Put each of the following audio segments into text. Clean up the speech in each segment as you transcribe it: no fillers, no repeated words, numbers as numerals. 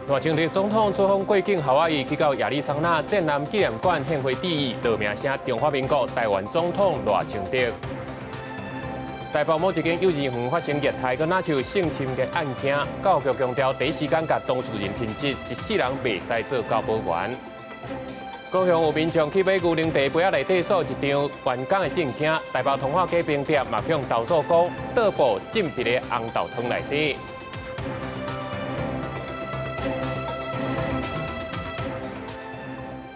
賴清德總統出訪過境夏威夷，去到亞利桑那戰艦紀念館獻花致意，落名寫中華民國臺灣總統賴清德。台北某一間幼兒園發生虐待閣若像性侵的案件，教育局強調第一時間共當事人停職，一世人袂使做教保員。高雄有民眾去買牛奶茶杯仔內底數一張員工的證件，台北通化街冰店嘛予投訴講倒布浸佇咧紅豆湯內底。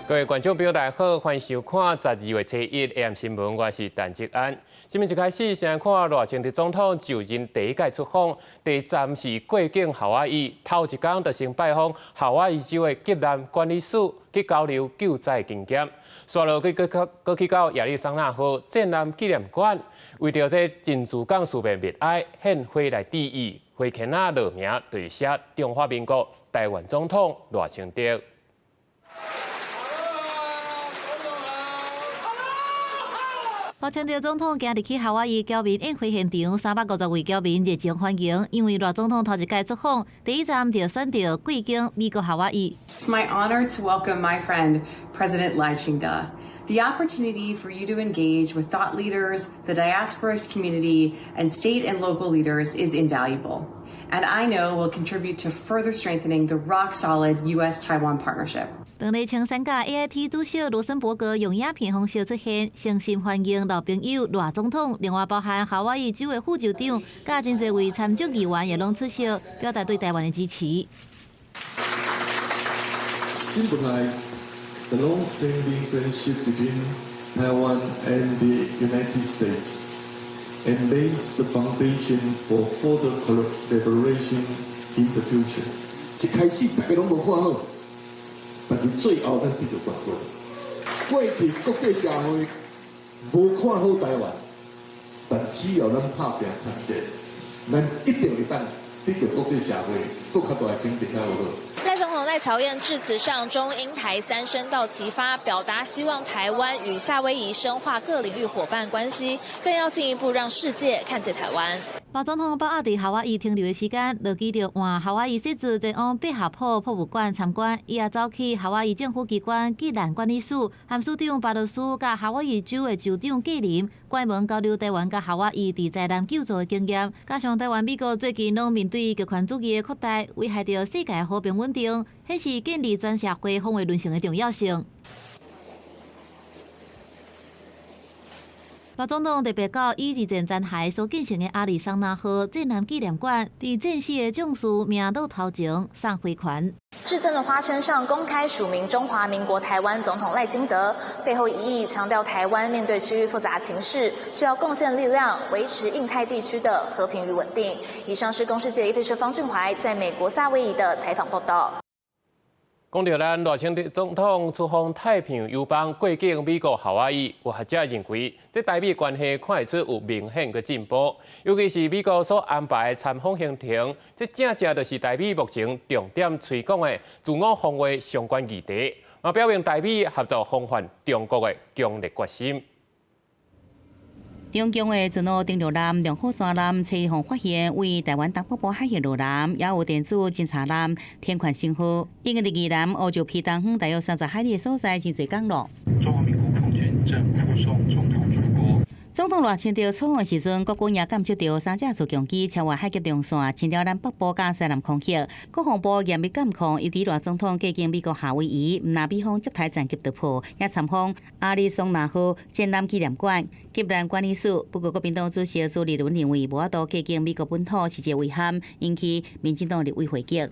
各位觀眾朋友，大家好，歡迎收看12月初一 AM 新聞，我是陳志安。新聞一開始，先來看賴清德總統就任第一屆出訪，第一站是過境夏威夷，頭一工就先拜訪夏威夷州的急難管理署，去交流救災經驗。紲落去閣閣去到亞利桑那號戰艦紀念館，為著這珍珠港事變默哀獻花來致意，花圈仔落名就是寫中華民國臺灣總統賴清德。賴清德總統今日去夏威夷僑民宴會現場，350位僑民熱情歡迎。因為賴總統頭一擺出訪，第一站就選擇過境美國夏威夷。 It's my honor to welcome my friend President Lai Ching-te. The opportunity for you to engage with thought leaders, the diaspora community, and state and local leaders is invaluable, and I know will contribute to further strengthening the rock-solid U.S.-Taiwan partnership. 當日穿山甲 AIT 主席羅森伯格用影片方式出現，誠心歡迎老朋友賴總統。另外，包含夏威夷州的副州長，佮真濟位參眾議員也攏出席，表達對臺灣的支持。 Symbolize the long-standing friendship between Taiwan and the United States, and lays the foundation for further collaboration in the future. 一開始大家攏無看好。但是最後，咱得著冠軍。過去國際社會無看好臺灣，但只要咱拍拚團結，咱一定會當得著國際社會閣較大的肯定，較好。賴總統在僑宴致辭上，中英台三聲道齊發，表達希望臺灣與夏威夷深化各領域夥伴關係，更要進一步讓世界看見臺灣。賴總統把握佇夏威夷停留的時間，落機就換夏威夷設置前往百合埔博物館參觀。伊也走去夏威夷政府機關急難管理署，和署長巴羅斯佮夏威夷州的州長桂林，關門交流臺灣佮夏威夷佇災難救助的經驗。加上臺灣美國最近攏面對極權主義的擴大，危害著世界和平穩定，顯示建立全社會防衛連線的重要性。賴總統特別到以二戰殘骸所建成的亞利桑那號戰艦紀念館，佇戰死的將士名錄頭前送花環。致贈的花圈上公開署名中華民國臺灣總統賴清德，背後意義強調臺灣面對區域複雜情勢，需要貢獻力量，維持印太地區的和平與穩定。以上是公視記者葉方俊懷在美國夏威夷的採訪報道。講到咱賴清德總統出訪太平洋友邦過境美國夏威夷，有學者認為，這台美關係看會出有明顯的進步，尤其是美國所安排的參訪行程，這正正就是台美目前重點推廣的自我防衛相關議題，嘛表明台美合作防範中國的強烈決心。中共的巡邏登陸艦、龍虎山艦、初一發現位臺灣東北部海域落艦，也有電子偵察艦、天權星號，已經佇宜蘭烏石埤東方大約30海里的所在，真濟降落。中華民國空軍正護送總統出國。總統賴清德出訪的時陣，國軍也監測著三架自強機超越海峽中線，侵了咱北部佮西南空域。國防部嚴密監控，尤其賴總統過境美國夏威夷，毋但美方接台戰機突破，也參訪亞利桑那號戰艦紀念館、急難管理署。不過，國民黨主席朱立倫認為，無法度過境美國本土是一個遺憾，引起民進黨立委回擊。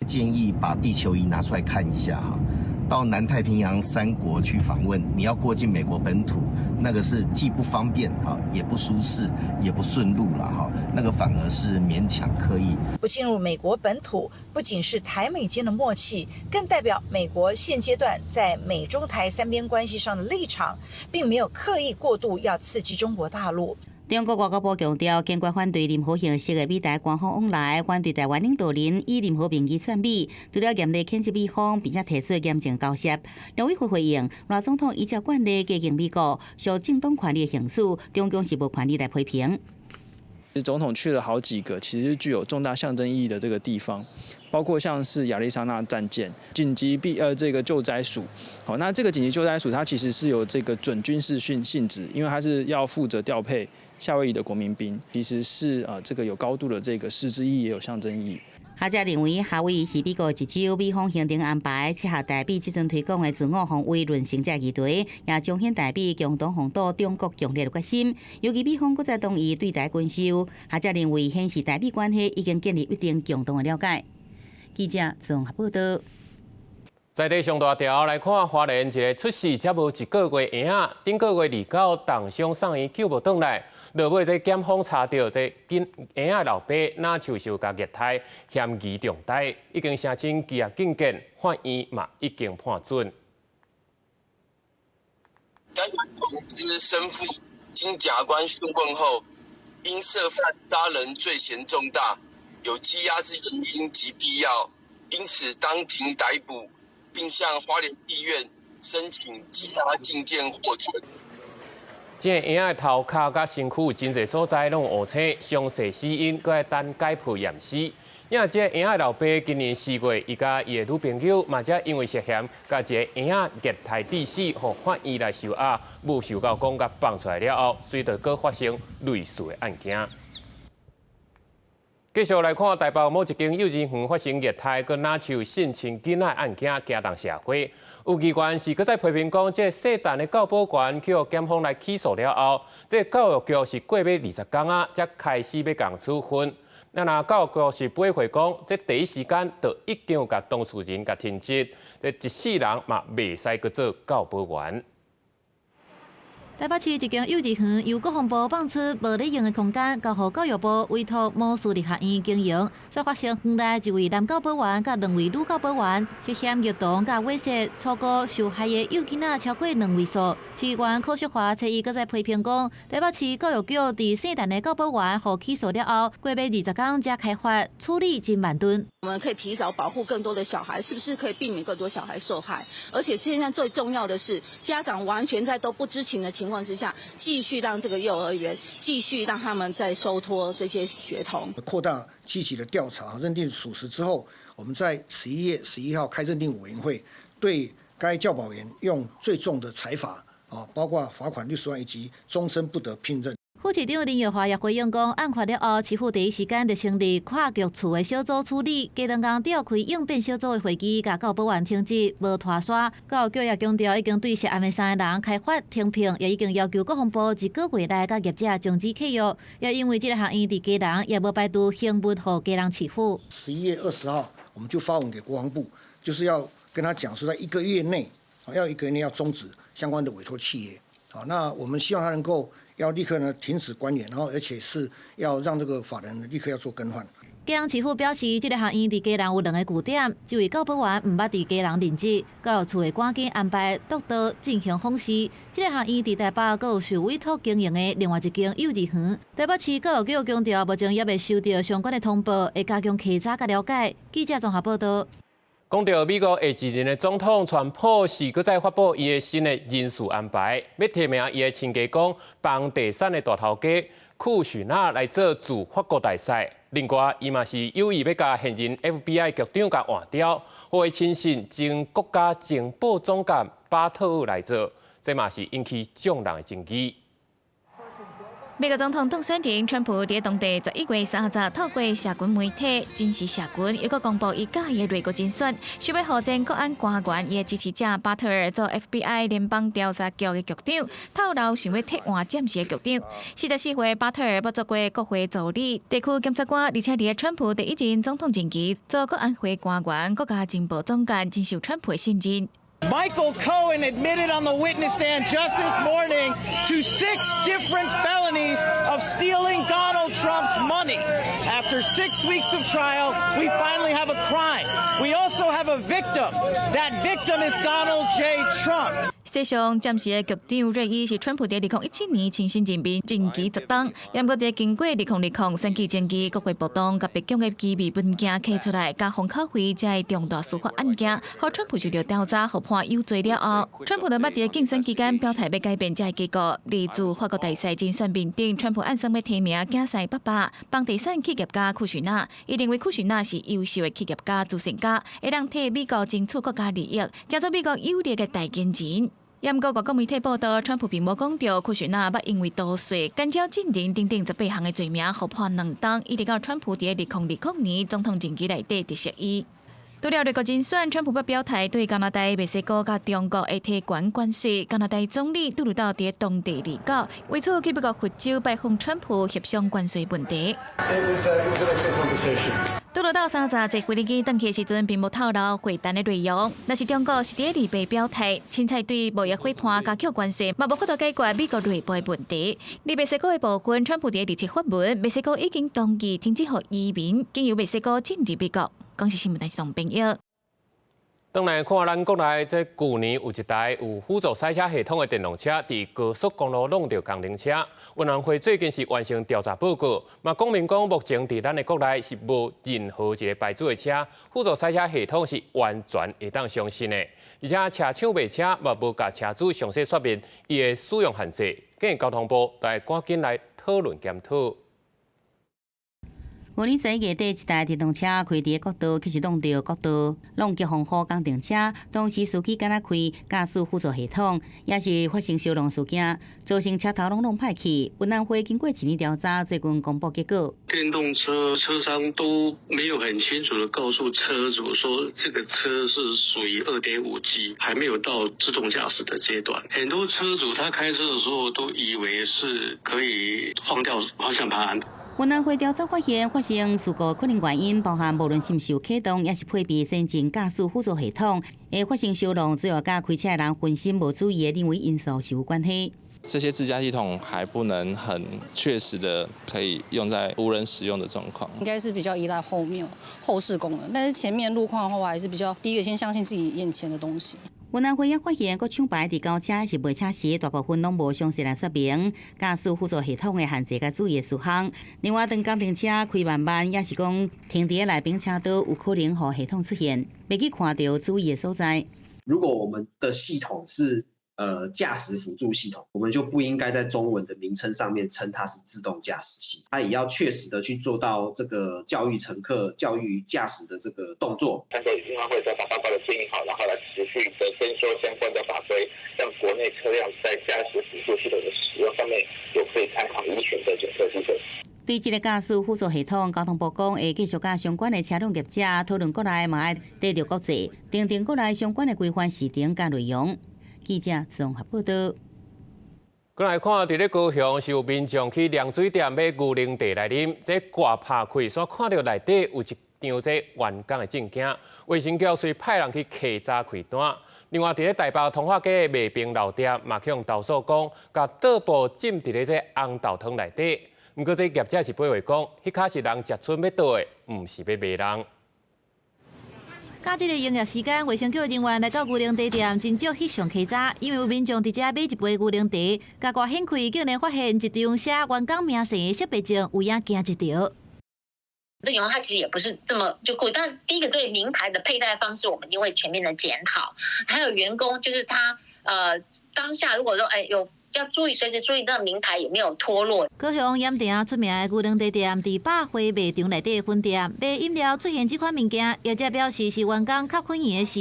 建議把地球儀拿出來看一下哈。到南太平洋三國去訪問，你要過境美國本土，那個是既不方便哈，也不舒適，也不順路了哈，那個反而是勉強刻意。不進入美國本土，不僅是台美間的默契，更代表美國現階段在美中台三邊關係上的立場，並沒有刻意過度要刺激中國大陸。中國外交部強調，堅決反對任何形式的美台官方往來，反對臺灣領導人以任何名義竄美，除了嚴厲譴責美方，並且提出嚴正交涉。陸委會回應，賴總統依照慣例過境美國，屬正當權利的行使，中共是無權利來批評。總統去了好幾個，其實具有重大象徵意義的這個地方，包包括像是亞利桑那戰艦、緊急避這個救災署。好，那這個緊急救災署它其實是有這個準軍事性性質，因為它是要負責調配夏威夷的國民兵，其實是這個有高度的這個實質意義，也有象徵意義。學者認為，夏威夷是美國一州，美方行程安排切合台美這陣推廣的自我防衛論成這議題，也彰顯台美共同防堵中國強烈的決心。尤其美方閣再同意對台軍售，學者認為顯示台美關係已經建立一定共同的了解。記者綜合報道。在地上大條來看，花蓮一个出世才無一個月嬰仔，頂個月29凍傷送醫救無轉來，落尾這檢方查著這囡嬰仔老爸若像受共虐待，嫌疑重大，已經聲稱羈押禁見，法院嘛已經判准。該童之生父經檢察官訊問後，因涉犯殺人罪嫌重大，有羈押之原因及必要，因此當庭逮捕。並向花蓮地院申請羈押禁見獲准。這个嬰仔頭殼佮身軀真濟所在攏有烏青，詳細死因閣愛等解剖驗屍。因為這个嬰仔老爸今年4月，伊佮伊的女朋友嘛，才因為涉嫌共一个嬰仔虐待致死，予法院來收押，無想到講共放出來了後，隨著閣發生類似的案件。繼續來看台北某一間幼兒園發生虐待佮拿手性侵囡仔案件，驚動社會。有議員是閣再批評講，這個姓陳的教保員去予檢方來起訴了後，這個教育局是過欲20工仔，才開始欲共處分。那若教育局是回應講，這第一時間就已經有共當事人共停職，這一世人嘛袂使閣做教保員。台北市一間幼稚園由國防部放出無咧用的空間，交予教育部委託某私立學院經營，煞發生園內一位男教保員佮兩位女教保員涉嫌虐童佮猥褻，粗告受害的幼囡仔超過兩位數。市議員柯淑華初一閣再批評講，台北市教育局佇姓陳的教保員予起訴了後，過欲20工才開罰，處理真慢鈍。我們可以提早保護更多的小孩，是不是可以避免更多小孩受害？而且現在最重要的是，家長完全在都不知情的情況之下，繼續讓這個幼兒園繼續讓他們在收托這些學童。擴大積極的調查，認定屬實之後，我們在11月11號開認定委員會，對該教保員用最重的裁罰，啊，包括罰款60萬以及終身不得聘任。副市長林耀華也回應講，案發了後，市府第一時間就成立跨局處的小組處理，隔兩工召開應變小組的會議，共教保員停職，無拖捾。教育局也強調，已經對涉案的三個人開罰停聘，也已經要求國防部一個月內共業者終止契約。也因為這个學院佇基隆，也無排除刑物予基隆市府。 11月20號，我們就發文給國防部，就是要跟他講說，在一個月內，要一個月內要終止相關的委託契約。好，那我們希望他能夠要立刻呢停止關聯，然後而且是要讓這個法人立刻要做更換。基隆市府表示，這个學院佇基隆有兩个據點，這位教保員毋捌佇基隆任職，教育處會趕緊安排督導進行訪視。這个學院佇台北閣有受委託經營的另外一間幼兒園。台北市教育局強調，目前猶未收到相關的通報，會加強稽查佮了解。記者綜合報道。講到美國下一任的總統川普是閣再發布伊的新的人事安排，欲提名伊的親家公房地產的大頭家庫許納來做駐法國大使。另外，伊嘛是有意欲共現任 FBI 局長共換掉，予伊親信前國家情報總監巴特爾來做，這嘛是引起眾人的爭議。美國總統當選人川普佇當地11月30透過社群媒體、真實社群，猶閣公布伊佮意的內閣人選，想欲予前國安官員伊的支持者巴特爾做 FBI 聯邦調查局的局長，透露想欲替換暫時的局長。44歲巴特爾捌做過國會助理、地區檢察官，而且佇川普第一任總統任期做國安會官員、國家情報總監，真受川普的信任。 Michael Cohen admitted on the witness stand just this morning to six different felonies of stealing Donald Trump's money. After 6 weeks of trial, we finally have a crime. We also have a victim. That victim is Donald J. Trump. 际上，暂时的局长瑞伊是川普佇2017年親身任命，任期10冬。毋過佇經過2020選舉前期，國會暴動佮白宮的機密文件提出來，佮封口費這个重大司法案件，予川普受著調查，予判有罪了後，川普就捌佇競選期間表態欲改變這个結果。而自法國大使競選面頂，川普按算欲提名囝婿爸爸，房地產企業家庫許納，伊認為庫許納是優秀的企業家、慈善家，會當替美國爭取國家利益，成做美國有力的代言人。毋過外國媒體報道，川普並無講著庫許納捌因為逃稅、干擾證人等等18項的罪名，予判2冬，一直到川普佇2020年總統任期內底特赦伊。除了內閣人選，川普捌表態對加拿大、墨西哥佮中國會提懸關稅。加拿大總理杜魯道佇當地29，為此去美國佛州拜訪川普協商關稅問題。杜魯道30坐飛機轉去的時陣，並無透露會談的內容。若是中國是佇2八表態，凊彩對貿易夥伴加強關稅，嘛無法度解決美國內部的問題。佇墨西哥的部分，川普佇27發文，墨西哥已經同意停止予移民經由墨西哥進入美國。公視新聞台總編譯。轉來看咱國內，這舊年有一台有輔助賽車系統的電動車，佇高速公路挵著工程車。運安會最近是完成調查報告，嘛講明講目前佇咱的國內是無任何一個牌子的車輔助賽車系統是完全會當相信的，而且車廠賣車嘛無共車主詳細說明伊的使用限制，建議交通部來趕緊來討論檢討。舊年11月底，一台電動車開佇國道，卻是挵著國道，挵急風雨工程車。當時司機敢若開駕駛輔助系統，也是發生相挵事件，造成車頭攏挵歹去。運安會經過一年調查，最近公布結果。電動車車商都沒有很清楚的告訴車主說，這個車是屬於2.5G，還沒有到自動駕駛的階段。很多車主他開車的時候都以為是可以放掉方向盤。運安會調查發現，發生事故可能原因包含無論是毋是有啟動，抑是配備先進駕駛輔助系統，會發生相挵，主要佮開車的人分心無注意的人為因素是有關係。這些自駕系統還不能很確實的可以用在無人使用的狀況，應該是比較依賴後面後視功能，但是前面路況的話，我還是比較第一個先相信自己眼前的東西。運安會也發現，各廠牌佇交車是賣車時，大部分攏無詳細來說明駕駛輔助系統的限制佮注意事項。另外，當工程車開慢慢，抑是講停佇內邊車道，有可能予系統出現，袂去看著注意的所在。如果我們的系統是駕駛輔助系統，我們就不應該在中文的名稱上面稱它是自動駕駛系統，它也要確實的去做到這個教育乘客、教育駕駛的這個動作。參照運安會在發報告的建議好，然後來持續的增修相關的法規，讓國內車輛在駕駛輔助系統的使用上面有可以參考依循的檢測基準。對這個駕駛輔助系統，交通部講會繼續佮相關的車輛業者討論，國內嘛愛對著國際，訂定國內相關的規範時程佮內容。記者綜合報道。過來看，佇咧高雄是有民眾去涼水店買牛奶茶來啉，這蓋拍開，煞看著內底有一張這員工的證件，衛生局遂派人去稽查開單。另外，佇咧台北通化街的麥冰老店，嘛去予投訴講，共桌布浸佇咧這紅豆湯內底。毋過這業者是回話講，彼跤是人食賰欲倒的，毋是欲賣人。假日的營業時間，衛生局人員來到牛奶茶店，真少翕相稽查，因為有民眾佇遮買一杯牛奶茶，共蓋掀開，竟然發現一張寫員工名姓的識別證，有影驚一趒。這個它其實也不是這麼就貴，但第一個對名牌的佩戴方式，我們一定會全面的檢討。還有員工，就是他當下如果說有。要注意，隨時注意那個名牌有沒有脫落。高雄鹽埕出名的牛奶茶店，佇百貨賣場內底分店賣飲料出現這款物件，業者表示是員工吸粉圓時，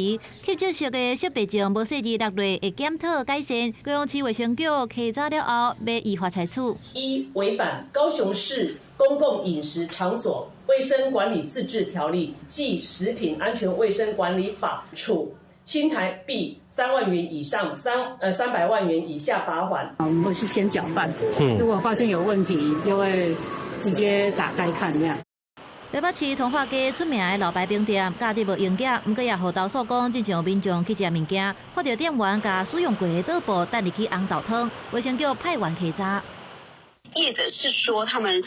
吸這色的識別證無細膩落落，會檢討改善。高雄市衛生局稽查了後，欲依法採取。一、違反高雄市公共飲食場所衛生管理自治條例暨食品安全衛生管理法，處新台幣3萬元以上300萬元以下罰鍰。我們會是先攪拌，如果發現有問題，就會直接打開看這樣。台北市通化街出名的老白冰店，假日無營業，毋過也予投訴講，真濟民眾去食物件，看著店員共使用過的桌布擲入去紅豆湯，衛生局派員稽查。業者是說他們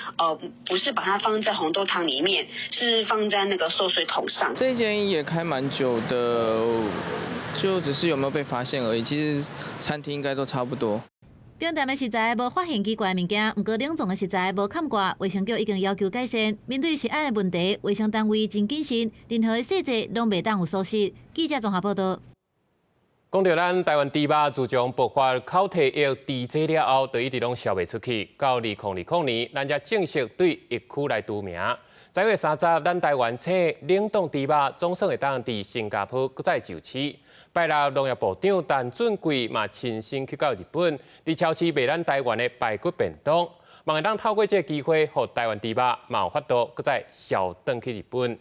不是把它放在紅豆湯裡面，是放在那個餿水桶上。這間也開蠻久的，就只是有沒有被發現而已。其實餐廳應該都差不多。冰店的食材無發現奇怪的物件，毋過冷藏的食材無崁蓋，衛生局已經要求改善。面對食安的問題，衛生單位真謹慎，任何的細節攏袂當有疏失。記者綜合報道。講著咱台灣豬肉自從爆發口蹄疫豬災了後，就一直攏銷袂出去。到2020年，咱才正式對疫區來除名。11月30，咱台灣產冷凍豬肉總算會當佇新加坡閣再上市。拜六，農業部長陳俊貴嘛親身去到日本，佇超市賣咱台灣的排骨便當，望會當透過這个機會，予台灣豬肉嘛有法度閣再銷轉去日本。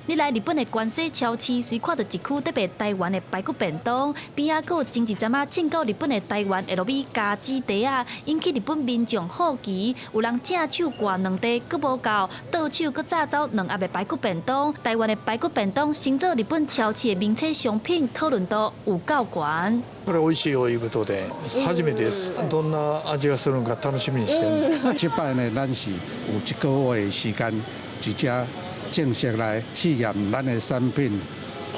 你來日本的關西超市，隨看著一區咧賣台灣的排骨便當，邊仔閣有前一陣仔進口日本的台灣薏米加子茶仔，引起日本民眾好奇。有人正手掛兩袋，閣無夠，倒手閣紮走兩盒的排骨便當。台灣的排骨便當成做日本超市的名冊商品，討論度有夠懸。これ美味しいということで初めてです。どんな味がするのか楽しみにしてるんです。這擺呢，咱是有一個月的時間，直接正式來試驗咱的產品，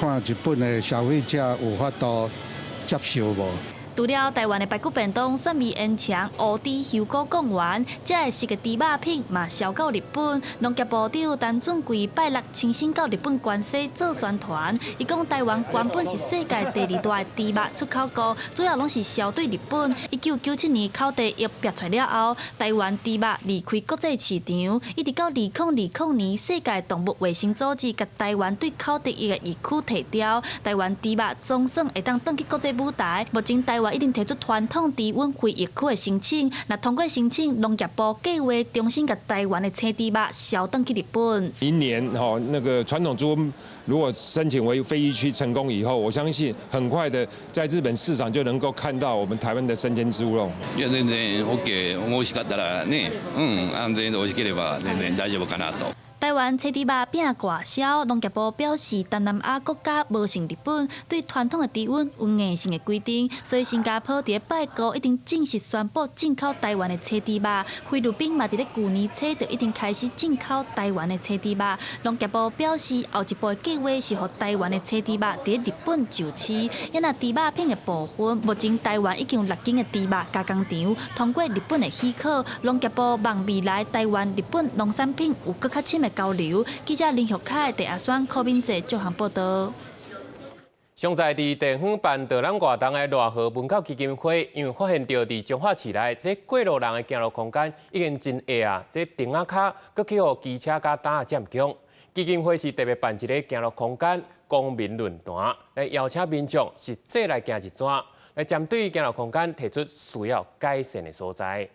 看日本的消費者有法度接受無。除了台灣的排骨便當蒜味煙腸、烏豬香菇貢丸，這个食的豬肉品嘛銷到日本。農業部長陳俊貴拜六親身到日本關西做宣傳，伊講台灣原本是世界第二大的豬肉出口國，主要攏是銷對日本。1997年口蹄疫爆出了後，台灣豬肉離開國際市場，一直到2020年世界動物衛生組織共台灣對口蹄疫的疫區撤銷，台灣豬肉總算會當轉去國際舞台。目前台灣已經提出傳統豬瘟非疫區的申請，若通過申請，農業部計劃重新共台灣的青豬肉銷轉去日本。明年吼，那個傳統豬瘟如果申請為非疫區成功以後，我相信很快的在日本市場就能夠看到我們台灣的生鮮豬肉。いや全然 OK、美味しかったらね、うん安全で美味しければ全然大丈夫かなと。台灣青豬肉餅外銷，農業部表示，東南亞國家無像日本，對傳統的豬瘟有硬性的規定，所以新加坡佇咧拜五已經正式宣布進口台灣的青豬肉。菲律賓嘛佇咧舊年初就已經開始進口台灣的青豬肉。農業部表示，後一步的計劃是予台灣的青豬肉佇咧日本上市。抑若豬肉品的部分，目前台灣已經有六間的豬肉加工廠通過日本的許可。農業部望未來台灣、日本農產品有閣較深的交流。記者林玉凱、鄭阿雙、柯敏哲綜合報道。上在佇地方辦導覽活動的熱河文教基金會，因為發現著佇彰化市內，這過路人的行路空間已經真狹啊，這亭仔跤閣去予機車佮擔仔佔用。基金會是特別辦一个行路空間公民論壇，來邀請民眾實際來行一轉，來針對行路空間提出需要改善的所在。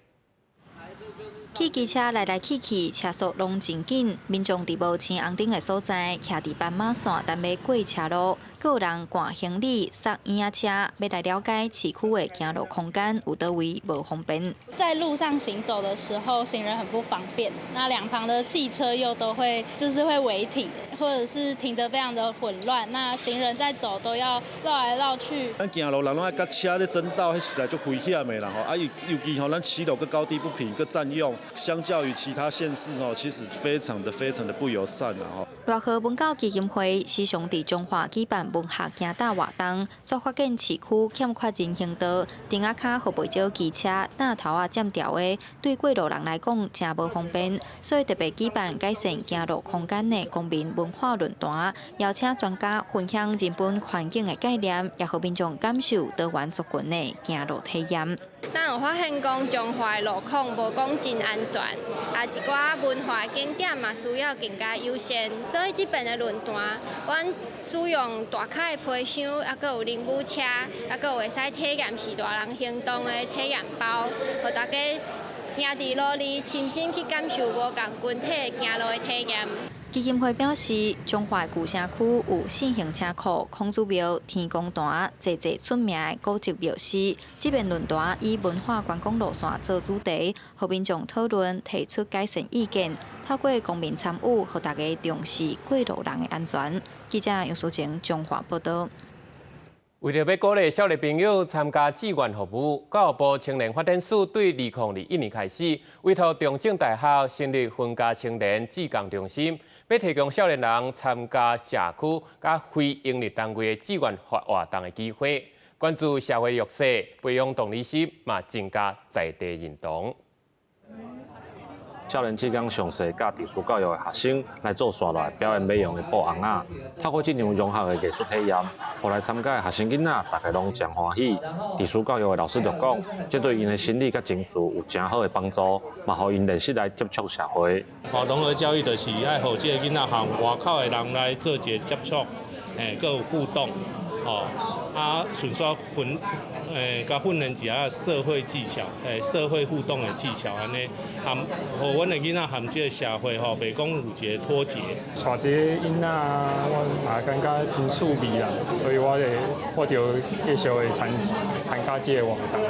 汽機車來來去去，車速攏真緊。民眾佇無青紅燈的所在，徛佇斑馬線等欲過車路，閣有人掛行李、捒嬰仔車，欲來了解市區的行路空間有佗位無方便。在路上行走的時候，行人很不方便。那兩旁的汽車又都會就是會違停，或者是停得非常的混亂。那行人在走都要繞來繞去。咱行路人攏愛佮車咧爭道，彼實在足危險的啦吼！啊，尤其吼，咱騎樓閣高低不平，閣佔用。相較於其他縣市哦，其實非常的非常的不友善啦吼。熱河文教基金會時常佇彰化舉辦文學行搭活動，煞發現市區欠缺人行道，亭仔跤予袂少機車擔頭仔佔著的，對過路人來講誠無方便，所以特別舉辦改善行路空間的公民文化論壇，邀請專家分享人本環境的概念，也予民眾感受多元族群的行路體驗。咱有發現講彰化的路況無講真安全，啊一寡文化景點嘛需要更加優先，所以這遍的論壇，阮使用大卡的皮箱，啊，閣有仁武車，啊，閣有會使體驗序大人行動的體驗包，予大家行佇路裡親身去感受無仝群體行路的體驗。基金會表示，彰化舊城區有四行車庫、孔子廟、天公壇，濟濟出名的古蹟廟寺。這遍論壇以文化觀光路線做主題，予民眾討論，提出改善意見，透過公民參與，予大家重視過路人的安全。記者楊淑晴彰化報道。為著欲鼓勵少年朋友參加志願服務，教育部青年發展署對2021年開始，委託中正大學成立分家青年志工中心，欲提供少年人參加社區佮非營利單位的志願活動的機會，關注社會弱勢，培養同理心，嘛增加在地認同。少年志工詳細佮特殊教育的學生來做紲落來表演欲用的布尪仔，透過這場融合的藝術體驗，予來參加的學生囡仔，大家攏誠歡喜。特殊教育的老師就講，這對𪜶的心理佮情緒有誠好的幫助，嘛予𪜶練習來接觸社會。哦，融合教育就是愛予這個囡仔和外口的人來做一個接觸，閣有互動，哦，啊，順紲訓，共訓練一下社會技巧，社會互動的技巧，按呢，和予阮的囡仔和這個社會吼，袂講有一個脫節。帶這個囡仔，我嘛感覺真趣味啦，所以我會我就繼續會參參加這個活動。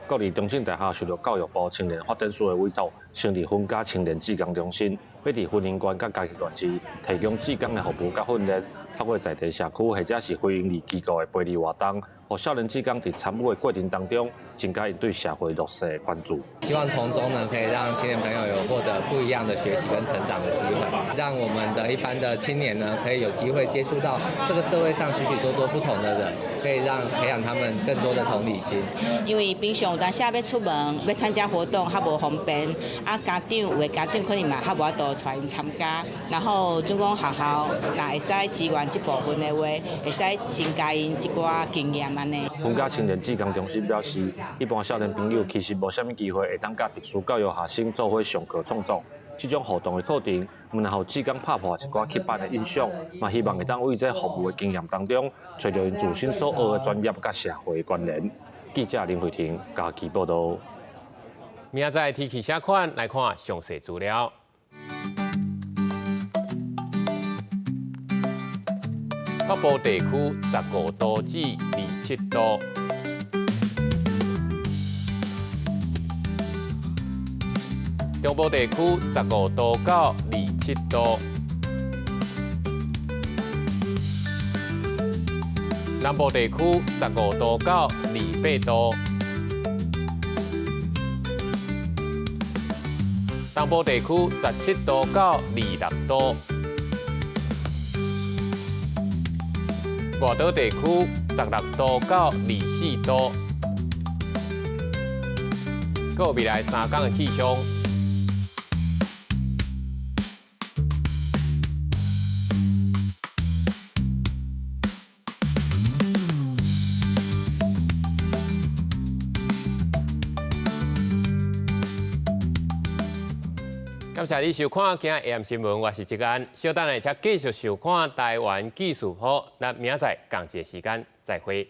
國立中正大學受著教育部青年發展署的委託，成立分家青年志工中心，欲佇雲林縣佮嘉義縣市提供志工的服務佮訓練，透過在地社區或者是非營利機構的培力活動，予少年志工佇參與的過程當中，增加𪜶對社會弱勢的關注。希望從中呢，可以讓青年朋友有獲得不一樣的學習跟成長的機會，讓我們的一般的青年呢，可以有機會接觸到這個社會上許許多多不同的人，可以讓培養他們更多的同理心。因為平常有當時欲出門欲參加活動較無方便，啊家長有的家長可能嘛較無法度帶𪜶參加，然後準講學校若會使支援這部分的話，會使增加𪜶一寡經驗按呢。分家青年志工中心表示，一般少年朋友其實無啥物機會會當佮特殊教育學生做伙上課創作。這種互動的課程，毋但予志工拍破一寡刻板的印象，嘛希望會當為這服務的經驗當中，揣著𪜶自身所學的專業佮社會關聯。記者林慧婷嘉義報導。明仔載天氣啥款？來看詳細資料。北部地區15度至27度。中部地區15度到27度，南部地區15度到28度，東部地區17度到26度，外島地區16度到24度。閣有未來三工的氣象。感謝你收看今仔 AM 新聞，我是志安。稍等下，請繼續收看台灣記事簿。咱明仔載仝一个時間再會。